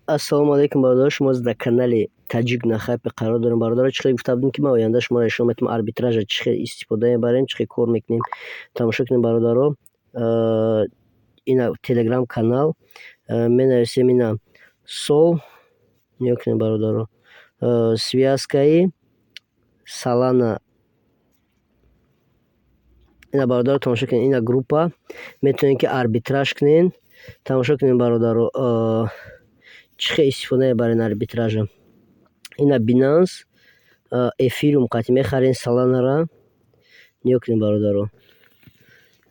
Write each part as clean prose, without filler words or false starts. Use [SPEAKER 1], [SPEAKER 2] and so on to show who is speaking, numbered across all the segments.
[SPEAKER 1] Ассалому алайкум, бародаро! Шумо дар канали «Таҷик на хайпе» қарор дорем. Бародаро, чӣ хел гуфта будем, ки ман оянда шуморо нишон медиҳам, арбитража чӣ хел истифода мебарем, чӣ хел кор мекунем. Тамошо кунем, бародаро. Ина телеграм канал менависем, ина сол нигоҳ кунем, бародаро, связкаи Солана. Ина, бародаро, тамошо кунед, ина группа, метавонед, ки арбитраж кунед. Тамошо кунед, бародаро, чӣ хел истифода мебарем арбитража. Ина Binance, Эфириум қати мехарем Соланара. Нигоҳ кунед, бародаро,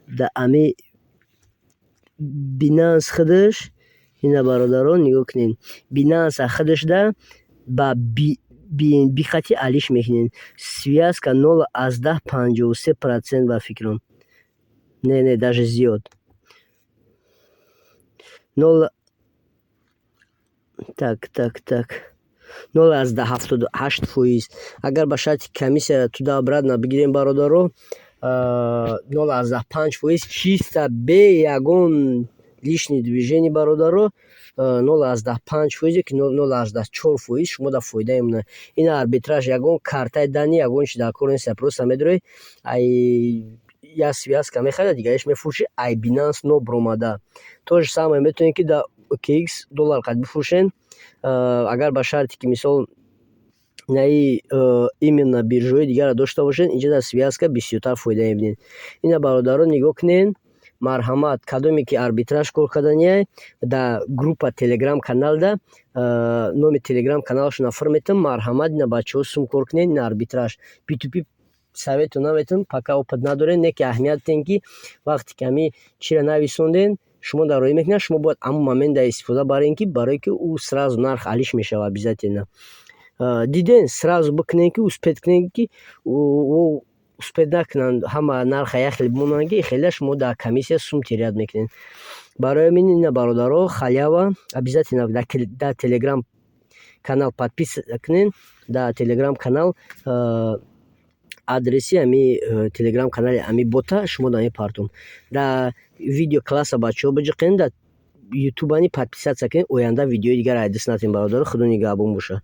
[SPEAKER 1] да ами Binance худаш. Ина, бародаро, нигоҳ кунед, Binance худашда ба BNB қати алиш мекунед. Связка 0,53%, ба фикрам, не, даже зиёд, нол, так, 0,78%. Агар ба шарти комиссияро туда обратно бигирем, бародаро, 0,5% чисто, бе ягон лишний движение, бародаро, 0,5% ёки 0,4% шумо дар фоида мемонад. Ина арбитраж, ягон картаи дани, ягон чи дар кор нест, просто медарои, ай як связка мехарӣ, дигариш мефурӯшӣ, ай Binance нобуромада. То же самое метавонед, ки дар OKX доллар қад бифурӯшед, агар ба шарте ки, мисол, наи именно биржаҳои дигарро дошта бошед, инҷа дар связка бисёртар фоида мебинед. Ина, бародаро, нигоҳ кунед, марҳамат, кадоме ки арбитраж кор карданиай, дар группа телеграм каналда номи телеграм каналашонро фир метавам. Марҳамат, ина, бачаҳо, сум кор кунед. Ина арбитраж P2P совету наметавам, пока опыт надорем, не ки аҳамият диҳем, ки вақте ки ҳами чиро нависондем, шумо дар роӣ мекунед, шумо бояд ҳамон момент истифода барем, ки барое ки ӯ сразу нарх алиш мешавад. Обязательно диден, сразу бикунем, ки успеть кунем, ки ӯ успеть накунанд, ҳама нарха як хел бимонанд, ки хеле шумо дар комиссия сум терять мекунед. Барои ҳамин ина, бародаро, халява, обязательно дар телеграм канал подписаться кунед. Дар телеграм канал адреси ҳами телеграм канали ҳами бота шумо дар мепартом. Дар видео класса, бачаҳо, биҷиқен, дар ютубани подписаться кунед, оянда видеои дигарро аз даст надиҳем. Бародаро, Худо нигаҳбон бошад.